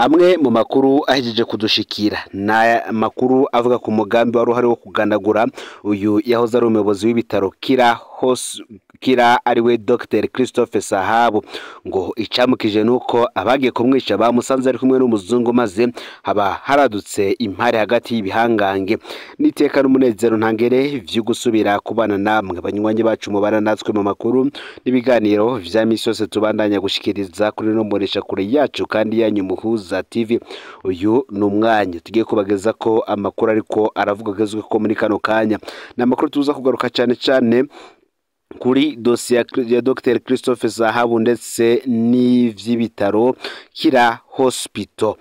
Amwe mu makuru ahejeje kudushikira na makuru avuga ku mugambi wari uhari wo kugandagura uyu yahoze ari umuyobozi w'ibitaro Kira ariwe Dr Christophe Sahabu. Ngo icamukije nuko abagiye kumwica bamusanze ari kumwe n'umuzungu, maze haba haradutse impare hagati y'ibihangange. Niteka n'umunezero ntangere vyo gusubira kubana namwe banywanyi bacu mubana natwe mu makuru n'ibiganiro vya misi yose tubandanya gushikiriza kuri no mbonesha kure yacu kandi yanyu Muhuza TV. Uyu ni umwanya tugiye kubageza ko amakuru ariko aravuga agezwe ko muri kano kanya. Ni amakuru tuza kugaruka cyane cyane kuri dosiye ya Dr Christophe Sahabu ndetse n'ivy'ibitaro Kira Hospital.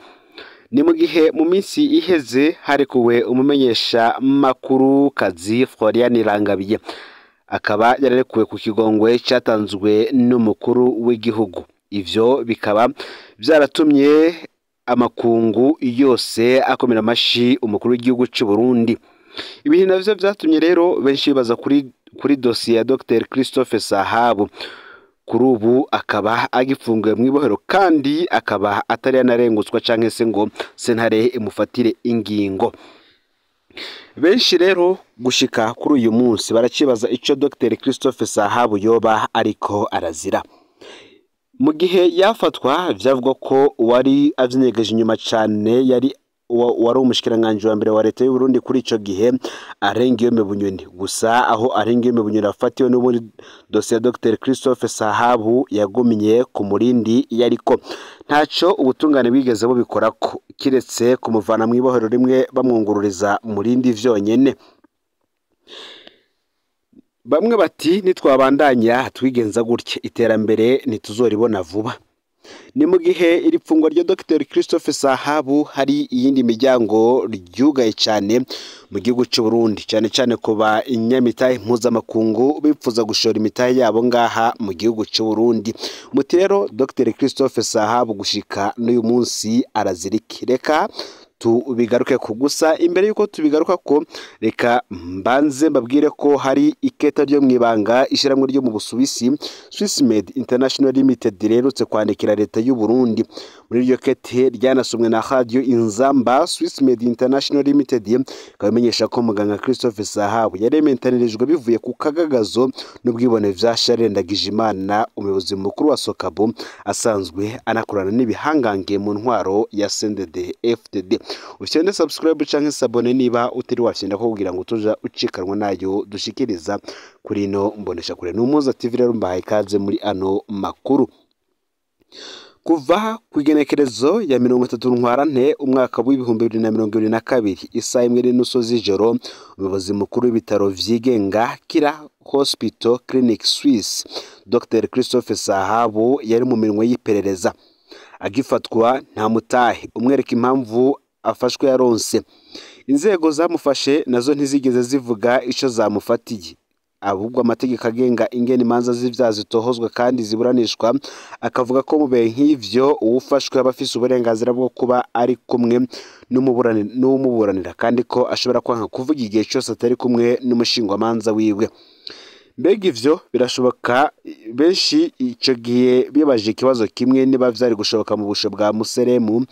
Ni mu gihe mu minsi iheze harekuwe umumenyesha makuru kazi Florian Irangabiye, akaba yararekuwe ku kigongwe cyatanzwe n'umukuru w'igihugu. Ivyo bikaba byaratumye amakungu yose akomera amashi umukuru w'igihugu cy'u Burundi. Ibintu navyo vyatumye rero benshi bibaza kuri dosiye ya Dr Christophe Sahabu. Kuri ubu akaba agifungiwe mu ibohero kandi akaba atari yanarengutswa canke se ngo sentare imufatire ingingo. Benshi rero gushika kuri uyu munsi baracibaza ico Dr Christophe Sahabu yoba ariko arazira. Mu gihe yafatwa vyavugwa ko wari avyinyegeje inyuma cane yari wari umushikiranganje wa mbere wa leta y'u Burundi kuri ico gihe Arengiyome Bunyoni. Gusa aho Arengiyome Bunyoni afatiwe n'ubundi dosiye ya Dr Christophe Sahabu yagumye ku murindi yariko ntaco ubutungane bwigeze bubikorako kiretse kumuvana mu ibohero rimwe bamwungururiza murindi vyonyene. Bamwe bati nitwabandanya twigenza gutya iterambere ntituzoribona vuba. Ni mu gihe iri pfungwa rya Dr Christophe Sahabu hari iyindi miryango ryugaye cyane mu gihugu cy'u Burundi, cyane cyane kuba inyamitahe mpuzamakungu bipfuza gushora imitahe yabo ngaha mu gihugu cy'u Burundi. Muti rero Dr Christophe Sahabu gushika n'uyu munsi araziriki. Reka tubigaruke ku gusa imbere yuko tubigaruka ko reka mbanze mbabwire ko hari iketa ryo mwibanga ishyirahamwe ryo mu Busuwisi Swissmed International Limited riherutse kwandikira leta y'u Burundi. Muri iryo kete ryanasomwe na Radio Inzamba, Swissmed International Limited ikaba imenyesha ko muganga Christophe Sahabu yarementanirijwe bivuye ku kagagazo n'ubwibone vya Charles Ndagijimana, umuyobozi mukuru wa Sokabu asanzwe anakorana n'ibihangange mu ntwaro ya CNDD FDD. Ufyende subscribe canke sabone niba utari wafyenda ko kugira ngo tuja ucikanwa nayo dushikiriza kuri ino mbonesha kure. N'Umuhuza TV rero mbahaye ikaze muri ano makuru. Kuva ku igenekerezo ya 30 Ntwarante umwaka w'2022 isaha 1:30 z'ijoro, umuyobozi mukuru w'ibitaro vyigenga Kira Hospital Clinic Swiss Dr Christophe Sahabu yari mu minwe y'iperereza. Agifatwa nta mutahe umwereka impamvu afashwe yaronse. Inzego zamufashe nazo ntizigeze zivuga ico zamufatiye, ahubwo amategeko agenga ingene imanza z'ivyaha zitohozwa kandi ziburanishwa akavuga ko mu bihe nk'ivyo uwufashwe aba afise uburenganzira bwo kuba ari kumwe n'umuburanira kandi ko ashobora kwanka kuvuga igihe cose atari kumwe n'umushingwamanza wiwe. Mbega ivyo birashoboka? Benshi ico gihe bibaje ikibazo kimwe niba vyari gushoboka mu busho bwa Museremu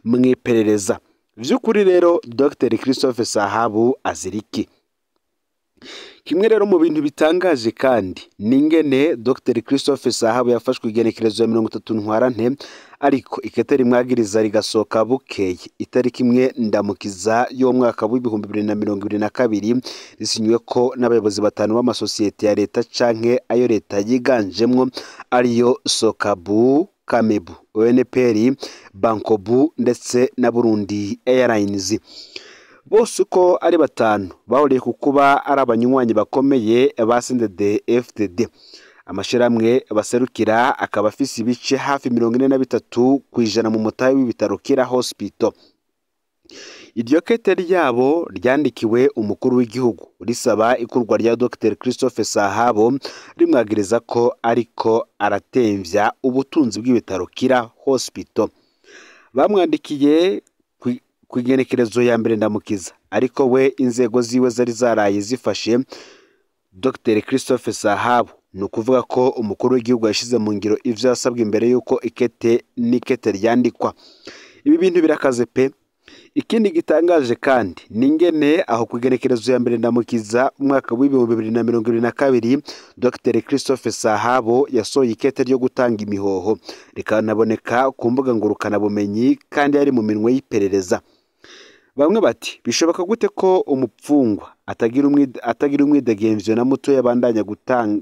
mwiperereza. Vy'ukuri rero Dr Christophe Sahabu aziriki. Kimwe rero mu bintu bitangaje kandi ni ingene Dr Christophe Sahabu yafashwe igenekerezo ya 30 Ntwarante, ariko ikete rimwagiriza rigasohoka bukeye itariki 1 Ndamukiza y'umwaka w'2022 risinywe ko n'abayobozi batanu b'amasosiyete ya leta canke ayo leta yiganjemwo ariyo Sokabu, Kamebu, ONPR, Bankobu ndetse na Burundi Airlines. Bose uko ari batanu bahuriye ku kuba ari abanywanyi bakomeye ba CNDD FDD. Amashirahamwe baserukira akaba afise ibice hafi 43% mu mutahe w'ibitaro Kira Hospital. Iryo kete ryabo ryandikiwe umukuru w'igihugu risaba ikurwa rya Dr Christophe Sahabu, rimwagiriza ko ariko aratemvya ubutunzi bw'ibitaro Kira Hospital. Bamwandikiye ku igenekerezo ya 1 Ndamukiza, ariko we inzego ziwe zari zaraye zifashe Dr Christophe Sahabu. Ni ukuvuga ko umukuru w'igihugu yashize mu ngiro ivyo yasabwe imbere y'uko ikete n'ikete ryandikwa. Ibi bintu birakaze pe. Ikindi gitangaje kandi ni ingene aho ku igenekerezo ya mbere ndamukiza umwaka w'2022 Dr Christophe Sahabo yasohoye ikete ryo gutanga imihoho, rikanaboneka ku mbuga ngurukanabumenyi kandi yari mu minwe y'iperereza. Bamwe bati bishoboka gute ko umupfungwa atagira umwidegemvyo na muto yabandanya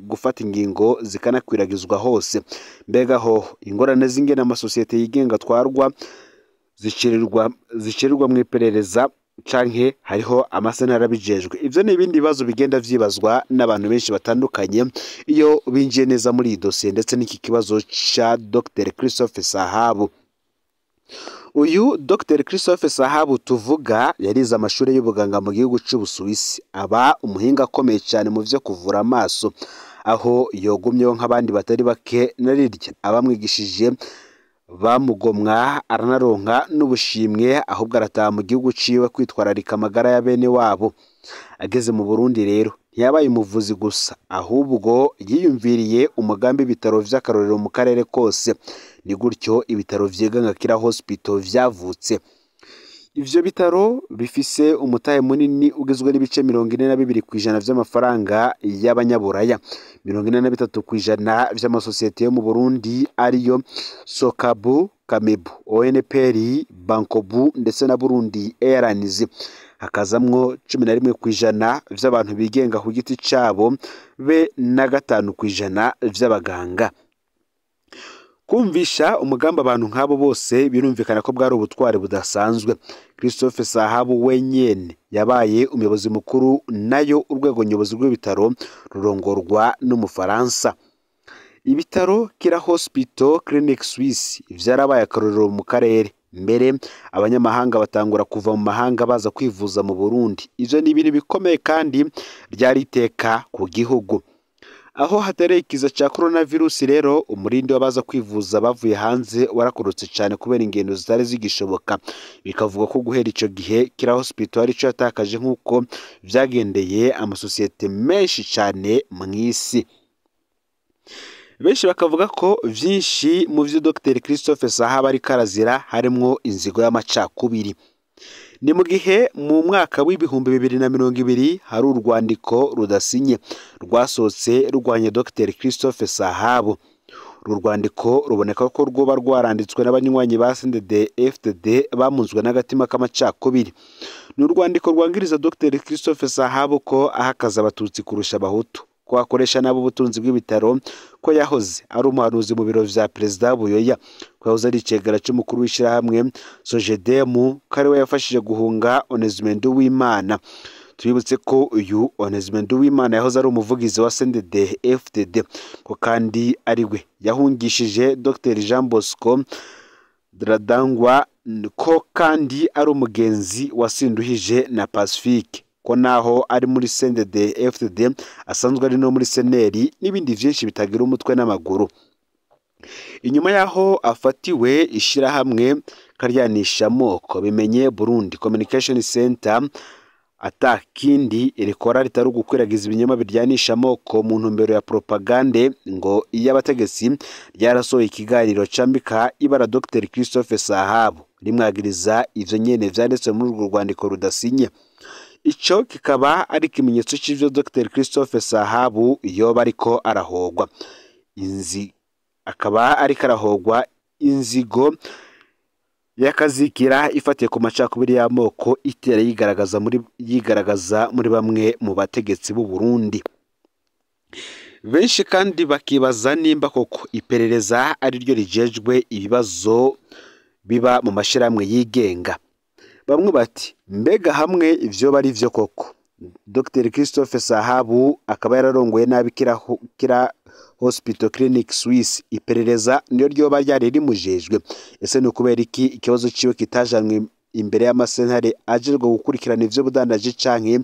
gufata ingingo zikanakwiragizwa hose? Mbega hoho ingorane z'ingene amasosiyete yigenga atwarwa zicirirwa mu iperereza canke hariho amasentare abijejwe? Ivyo ni ibindi bibazo bigenda vyibazwa n'abantu benshi batandukanye iyo binjiye neza muri iyi dosiye ndetse n'iki kibazo ca Dr Christophe Sahabu. Uyu Dr Christophe Sahabu tuvuga yarize amashuri y'ubuganga mu gihugu c'Ubusuwisi, aba umuhinga akomeye cyane mu vyo kuvura amaso, aho yogumyeho nk'abandi batari bake narirya abamwigishije bamugomwa, aranaronka n'ubushimwe, ahubwo arataha mu gihugu ciwe kwitwararika amagara ya bene wabo. Ageze mu Burundi rero ntiyabaye umuvuzi gusa, ahubwo yiyumviriye umugambi ibitaro vy'akarorero mu karere kose. Ni gutyo ibitaro vyigenga Kira Hospital vyavutse. Ivyo bitaro bifise umutahe munini ugizwe n'ibice 42% vy'amafaranga y'abanyaburaya, 43% vy'amasosiyete yo mu Burundi ariyo Sokabu, Kamebu, ONPR, Bankobu ndetse na Burundi Airlines, hakazamwo 11% vy'abantu bigenga ku giti cabo be na 5% vy'abaganga. Kumvisha umugambi abantu nk'abo bose birumvikana ko bwari ubutwari budasanzwe. Christophe Sahabu wenyene yabaye umuyobozi mukuru, nayo urwego nyobozi rw'ibitaro rurongorwa n'Umufaransa. Ibitaro Kira Hospital Clinic Suisse vyarabaye akarorero mu karere. Mbere abanyamahanga batangura kuva mu mahanga baza kwivuza mu Burundi. Ivyo ni ibintu bikomeye kandi ryari iteka ku gihugu. Aho hatereye ikiza ca coronavirus rero, umurindi w'abaza kwivuza bavuye hanze warakorotse cyane kubera ingendo zitari zigishoboka. Bikavuga ko guhera ico gihe Kira Hospital arico yatakaje nk'uko vyagendeye amasosiyete menshi cyane mw'isi. Benshi bakavuga ko vyinshi mu vyo Dr Christophe Sahabo ariko arazira harimwo inzigo y'amacakubiri. Ni mu gihe mu mwaka w'2020 hari urwandiko rudasinye rwasohotse rurwanya Dr Christophe Sahabo. Uru rwandiko ruboneka ko rwoba rwaranditswe n'abanywanyi ba CNDD FDD bamunzwe n'agatima k'amacakubiri. Ni urwandiko rwangiriza Dr Christophe Sahabo ko ahakaza abatutsi kurusha abahutu, ko akoresha nabo ubutunzi bw'ibitaro, ko yahoze ari umuhanuzi mu biro vya Perezida Buyoya, ko yahoze ari icegera c'umukuru w'ishirahamwe Sojedemu, ko ariwe yafashije guhunga Onesme Nduwimana. Tubibutse ko uyu Onesme Nduwimana yahoze ari umuvugizi wa CNDD FDD, ko kandi ariwe yahungishije Dr Jean Bosco Dradangwa, ko kandi ari umugenzi wa Sinduhije na Pacifique, ko naho ari muri CNDD FDD asanzwe ari no muri seneri n'ibindi vyinshi bitagira umutwe n'amaguru. Inyuma yaho afatiwe, ishirahamwe karyanisha moko bimenye Burundi Communication Center ata kindi rikora ritari ugukwiragiza ibinyoma biryanisha amoko mu ntumbero ya propagande ngo iy'abategetsi, ryarasohoye ikiganiro cambika ibara Dr Christophe Sahabo rimwagiriza ivyo nyene vyanditswe muri urwo rwandiko rudasinye. Ico kikaba ari ikimenyetso c'ivyo Dr Christophe Sahabu yoba ariko arahogwa. Inzi akaba ariko arahogwa inzigo yakazikira ifatiye ku macakubiri y'amoko itera yigaragaza muri bamwe mu bategetsi b'u Burundi. Benshi kandi bakibaza nimba koko iperereza ari ryo rijejwe ibibazo biba mu mashirahamwe yigenga. Bamwe bati mbega hamwe ivyo bari vyo koko. Dr Christophe Sahabu akaba yararongoye nabi Kira Hospital Clinic Suisse, iperereza niyo ryoba ryari rimujejwe. Ese ni ukubera iki ikibazo ciwe kitajanwe imbere y'amasentare ajejwe gukurikirana ivyo budandaji canke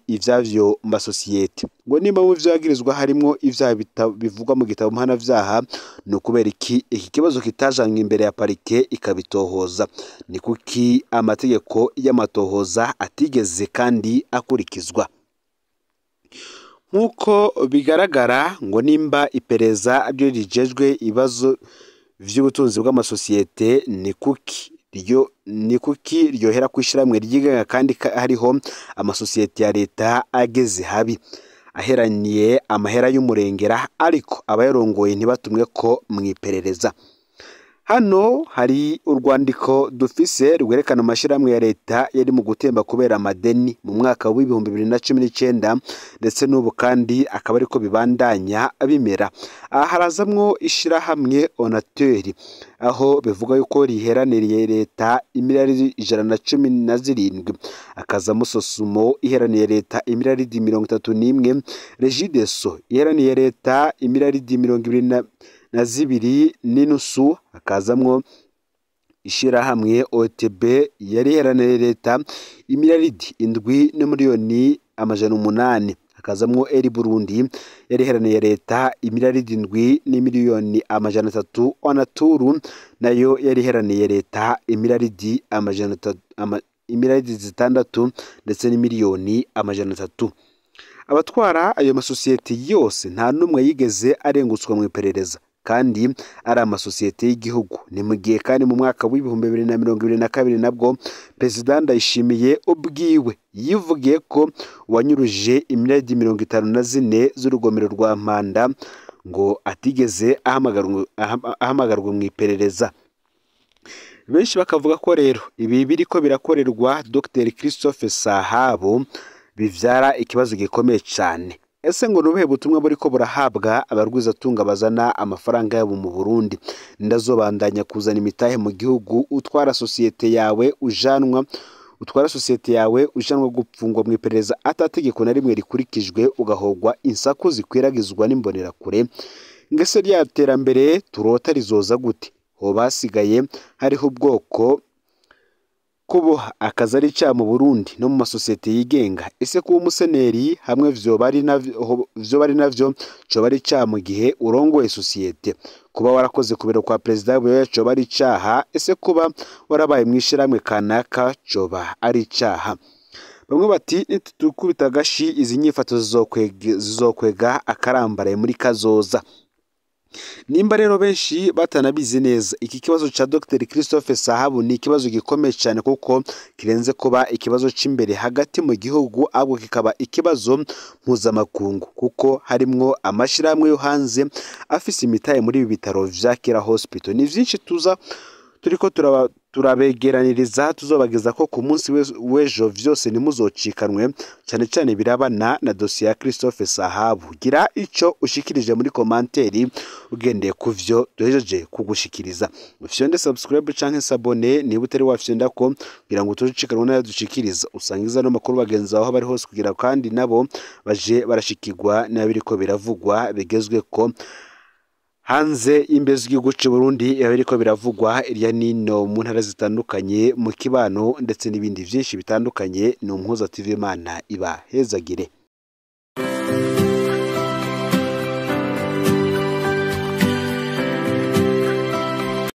ivyavyo masosiyete? Ngo nimba mu vyo yagirizwa harimwo ivyaha bivugwa mu gitabo mpanavyaha, ni ukubera iki iki kibazo kitajanwe imbere ya parike ikabitohoza? Ni kuki amategeko y'amatohoza atigeze kandi akurikizwa? Nk'uko bigaragara ngo nimba iperereza ryo rijejwe ibibazo vy'ubutunzi bw'amasosiyete ni kuki ryohera kw'ishirahamwe ryigenga kandi hariho amasosiyete ya leta ageze habi aheraniye amahera y'umurengera, ariko abayarongoye ntibatumwe ko mw'iperereza. Hano hari urwandiko dufise rwerekana amashirahamwe ya leta yari mu gutemba kubera amadeni mu mwaka w'2019, ndetse n'ubu kandi akaba ariko bibandanya bimera. Aha harazamwo ishirahamwe Onateur, aho bivuga yuko riheraniriye leta imiliyaridi 117, hakazamo Sosumo iheraniye leta imiliyaridi 31, Regideso iheraniye leta imiliyaridi 22.5, hakazamwo ishirahamwe OTB yari iheraniye leta imiliyaridi 7.8 miliyoni, hakazamwo Eri Burundi yari iheraniye leta imiliyaridi 7.3 miliyoni, Onaturu nayo yari iheraniye leta imiliyaridi 300, imiliyaridi 6.3 miliyoni. Abatwara ayo masosiyete yose nta n'umwe yigeze arengutswa mu iperereza kandi ari amasosiyete y'igihugu. Ni mu gihe kandi mu mwaka w'2022 nabwo Perezida Ndayishimiye ubwiwe yivugiye ko uwanyuruje imiliyaridi 54 z'urugomero rwa Mpanda ngo atigeze ahamagarwa mu iperereza. Benshi bakavuga ko rero ibi biriko birakorerwa Dr Christophe Sahabo bivyara ikibazo gikomeye cane. Ese ngo nubuhe butumwa buriko burahabwa abarwizatunga bazana amafaranga yabo mu Burundi? Ndazobandanya kuzana imitahe mu gihugu utwara sosiyete yawe ujanwa, utwara sosiyete yawe ujanwa gupfungwa mu iperereza atategeko na rimwe rikurikijwe, ugahogwa insaku zikwiragizwa n'imbonerakure? Ngese rya terambere turota rizoza gute? Hoba hasigaye hariho ubwoko kuboha akazi ari icaha mu Burundi no mu masosiyete yigenga? Ese kuba umuseneri hamwe vyoba ari navyo coba ari icaha mu gihe urongoye sosiyete? Kuba warakoze ku biro kwa Perezida Buyoya coba ari icaha? Ese kuba warabaye mw'ishirahamwe kanaka coba ari icaha? Bamwe bati nitutukubita agashi izi nyifato zizokwega akarambaraye muri kazoza. Nimba rero benshi batanabizi neza, iki kibazo ca Dr Christophe Sahabu ni ikibazo gikomeye cyane, kuko kirenze kuba ikibazo c'imbere hagati mu gihugu, ahubwo kikaba ikibazo mpuzamakungu, kuko harimwo amashirahamwe yo hanze afise imitahe muri ibi bitaro vya Kira Hospital. Ni vyinshi tuza turiko turabegeraniriza, tuzobageza ko ku munsi w'ejo vyose ntimuzocikanwe, cyane cyane birabana na dosiye ya Christophe Sahabu. Gira ico ushikirije muri commentaire ugendeye ku vyo duhejeje kugushikiriza. Ufyonde subscribe canke s'abonner niba utari wafyonda ko, kugira ngo utojikanwe n'ayo dushikiriza. Usangiza no makuru bagenzi bawe aho bari hose, kugira kandi nabo baje barashikirwa n'abiriko biravugwa bigezwe ko hanze y'imbibe z'igihugu c'u Burundi, biba biriko biravugwa irya nino mu ntara zitandukanye, mu kibano, ndetse n'ibindi vyinshi bitandukanye. Ni Umuhuza TV. Imana ibahezagire.